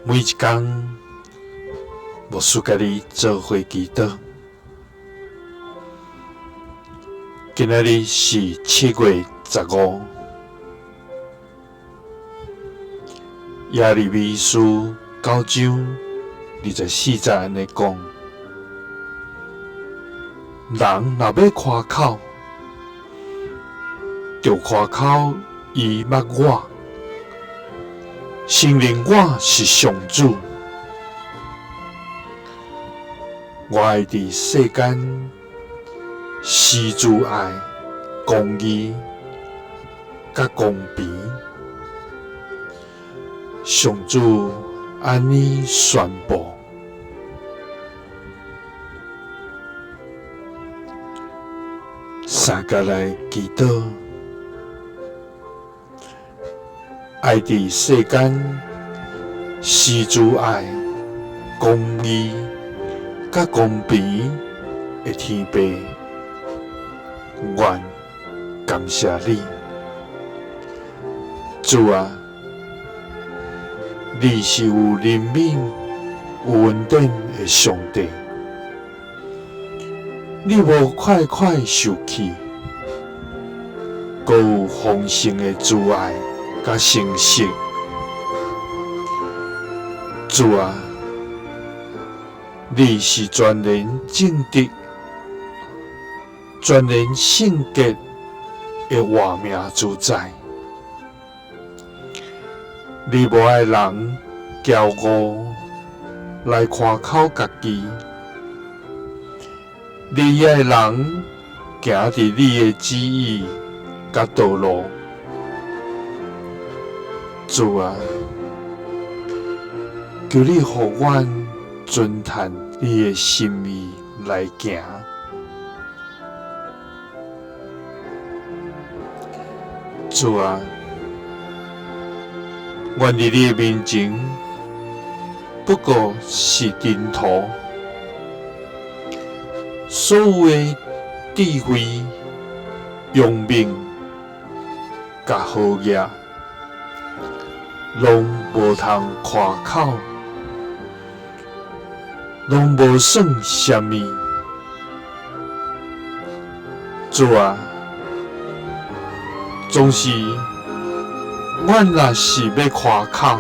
每一工，牧師佮你做伙祈禱。今仔日是7月15，耶利米書9章24節按呢講：人若欲誇口，著誇口伊捌我，承認我是上主。我愛佇世間施慈愛、公義佮公平。上主按呢宣布。三佮來祈禱，愛佇世間施慈愛、公義佮公平的天父，阮感謝你，主啊，你是有憐憫、有恩典的上帝，你無快快受氣，閣有豐盛的慈愛佮誠實。主啊，你是全然正直、全然聖潔的活命主宰。你無愛人驕傲來誇口家己，你愛人行佇你的旨意佮道路。主啊，求你予阮遵趁你的心意來行。主啊，阮佇你的面前不過是塵土，所有的智慧、勇猛佮好業，攏無通誇口，攏無算啥物。主啊，總是阮若是欲誇口，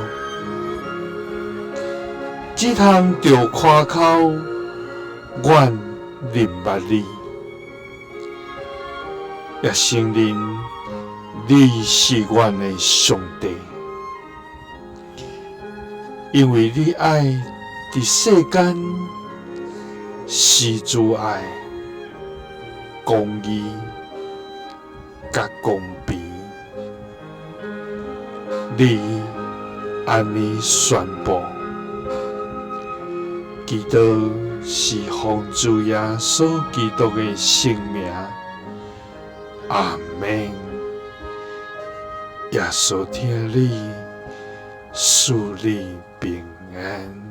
只通著誇口，阮認捌你，也承認你是阮的上帝，因為你愛佇世間施慈愛、公義佮公平，你按呢宣布，祈禱是奉主耶穌基督的聖名，阿們。耶穌疼你，賜你平安。